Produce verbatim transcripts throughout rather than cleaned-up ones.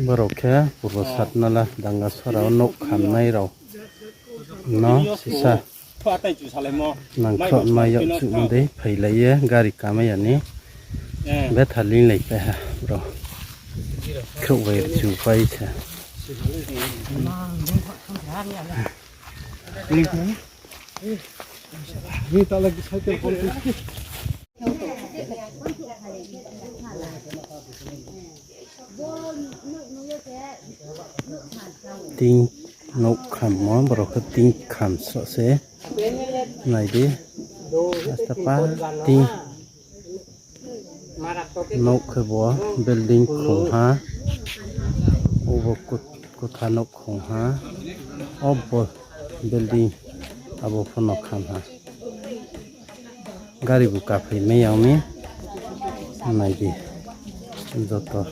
Borok khe purbo satnala danga sora o nouh khamnai rao no sisa nangkhrouhma yag chuh dei phailai ye gari kamai ya ni betha linglai pai ha bro. Khrouh bai rchu pai se. Ting nouh khammo, borok khe ting khamsroh se. Nai di. Asta pa ting. Nouh khe bo building khong ha. Obo kut-, kutha nouh khong ha. Obo building abo phano kham ha. Gari bo kaphai mai ya mi. Nai di. Joto.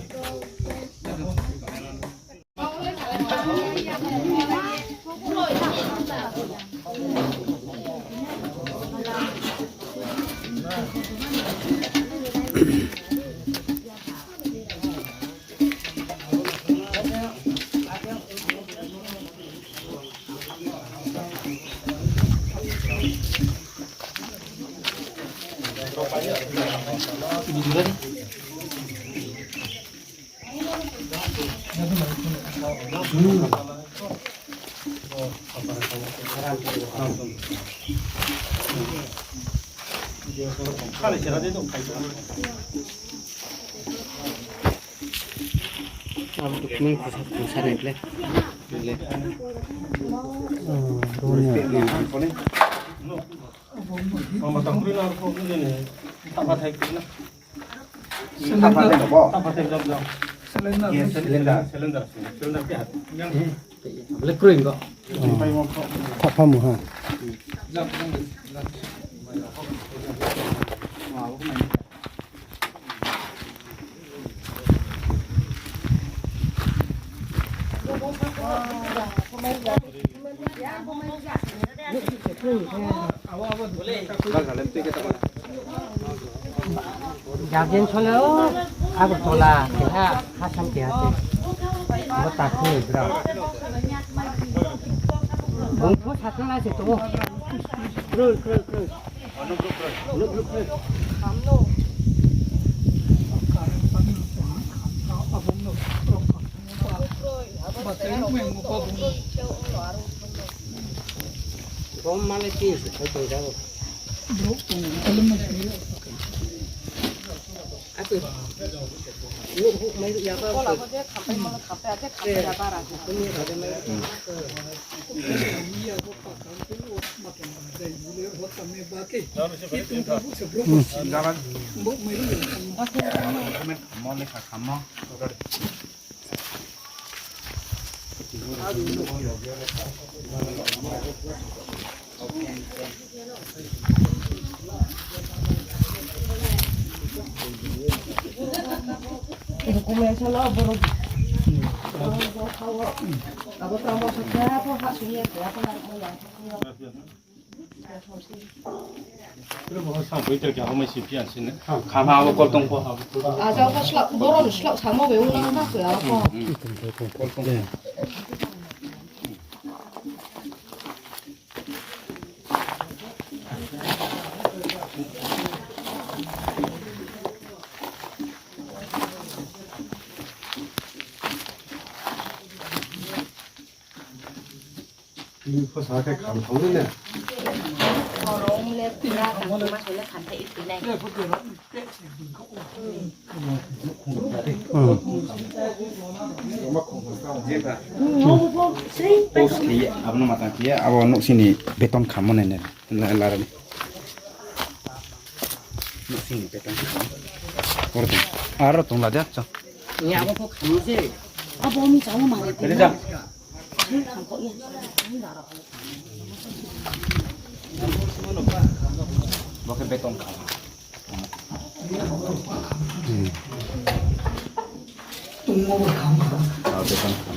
Cylinder. Cylinder. Cylinder. Bole kroi bo. Thapha mu ha. Guardian sole o, Agartala keha, Hasam keha se. Bo takhum ni bra. Bung pho sathang na se tong o. Kroi, kroi, kroi. Bom male tin se khai tong jao. Ako. Hu, hu, mai ya ba. Kola bo je khampai mo khampai, a je khampai ya bara. Khampai ya bara. Khama abo kol tong pho. Aja pho slak, boron slak samo be ung nang na khe abo. Kol tong pho. Tini pho sa khe kham thang nai na. Post khe ye, abo no matang khe ye, abo nouhsing ni beton khammo nai nai. Lara ni. Nouhsing ni beton khammo. Aro tong. Aro tong la de, chong. Ni abo pho khammo se. Abo mi chang ma ni. Bo khe beton kha. Tungmo bo kham kha. Ah, beton kha.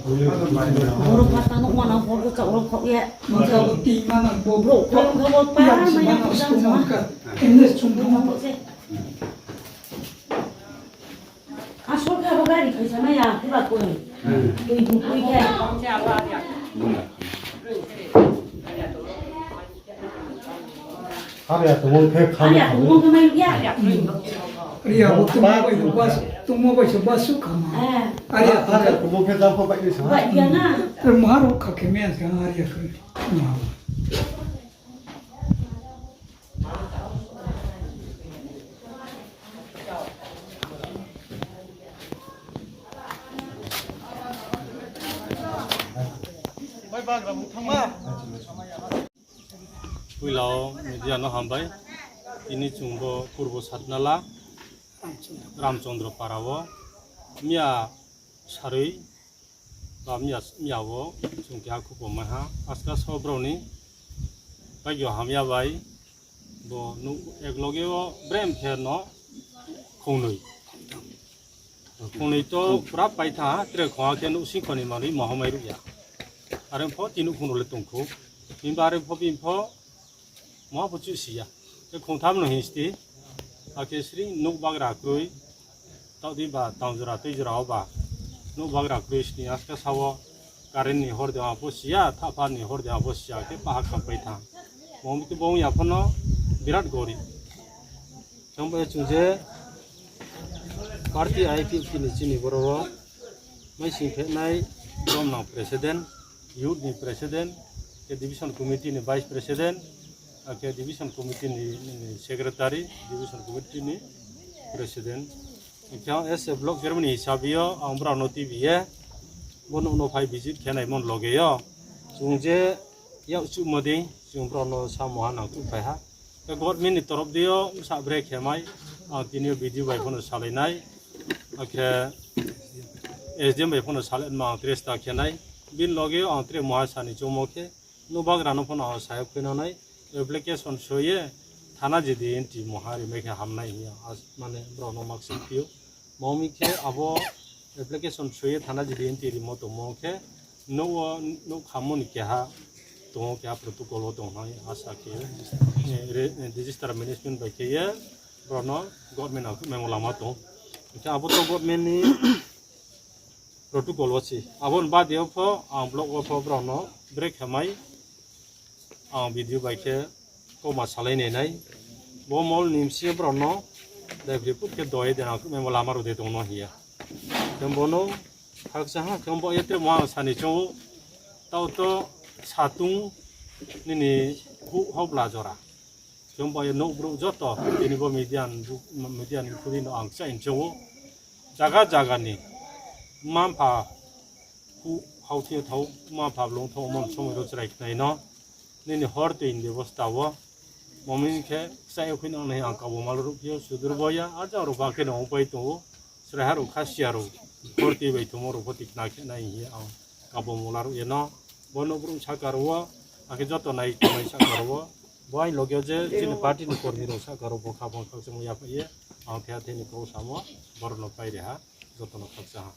Boro pha tang nuh ma nang, boro chak rao khok ye. Boro khok khe bo pa mai ya, boro chak ma. Ini sumbu ma bo se. Asol khe abo gari khaisa mai ya, pura koi. Tui bu koi khe. Are ya tongmo khe kham. Are ya tongmo khe mai ya. Are ya bo tongmo bai se bas, tongmo bai se bas su khama. Eh. Are ya tongmo khe jang pho bai ni sa. Bai ya na. Maharo kha khe mai ya are ya khe. Poila o media no hambai. Tini chung bo Purbo Satnala, Ramchandra para o miya sarui ba miya, miya o chung keha khupo mai ha. Aska so brao ni bhagyo hamya bai bo nuh ek loge o brem khe no khongnoi. Khongnoi to pura pai tha, tre khongha khe nuh singkho ni manoi maha mai ruh ya. Are pho tini nuhkhong rao le tong khou. Himba are pho bini pho maha pho chuh si ya. Khe khongtham no hing sti, akhe sri nuh bagra kroi, taoh di ba tang jora tui jora o ba nuh bagra kroi sni aska sa o current ni hor de ha pho si ya, thahpha ni hor de ha pho si ya, khe paha khampai tha. Bo mi khe bo ong ya pho no birat gori. Khe bo chung je party I P F T ni chini boro o maising phehnai, brom nang president, youth ni president, khe division committee ni vice president, akhe division committee ni, ni secretary, division committee ni president. Khe as a block chairman ni hisab yo ang brao no tibi ye, bo nuh no phai visit khe naimo ni loge yo. Chung je yak chuhmo dei, chung brao no samo ha nang tuh phai ha. Khe government ni torof dei yo bsa bre khe mai, ang tini yo B D O bai pho no salai nai, akhe S D M bai pho no salai ma ang tre sta khe nai. Bini loge yo ang tre maha sani choungmo khe, nuh bagra no pho no ang sa ye khui na nai, application soi ye thana G D N T maha ri mai khe ham nai hing ye, mane brao no maksing phi ou. Bo mi khe abo application soi ye thana G D N T rimo tongmo khe, nouh wo, nouh khammo ni keha tong ou, keha protocol wo tong nai asa khe, register management bai khe ye, brao no government ang memo lama tong ou. Hing khe abo to government ni protocol wo se. Abo ni bade yo pho, ang block wo pho brao no bre khe mai, ang B D O bai khe kauma salai nai nai. Bo mol ni bsing yo brao no daiphri put khe doi de nang memo lama rao de tong no hing ye. Khe bo no khakcha ha, khe bo ye tre maha sani choung ou, taoh to satung nini huh hao bla jora. Khe bo ye nouh brouh joto, tini bo media ni, media ni khudi no ang kchaih choung ou. Zaga zaga ni mma-mpha huh hao thing thao, mma-mpha blung thao mon somoi rao chrai khnai no, nini hor tui ni bebosta wo, bo mi khe kchaih khui nang nai ang kabo mal ruh phi ou, sudur bo ya, ajang rao ba khe no ongpai tong ou, chraiha rao khasia rao, hor tui bai tongmo rao pho tikna khe nai hing ye ang kabo mola ruh ye no, bo nouh brouh sahka rao wo, akhe joto nai tongnai sahka rao wo, bo aini loge yo je chini party ni kormi rao sahka rao pho khaphang khakchangmo yaphai ye, ang thea thei ni kau samo, boro no pai ri ha, joto no khakcha ha.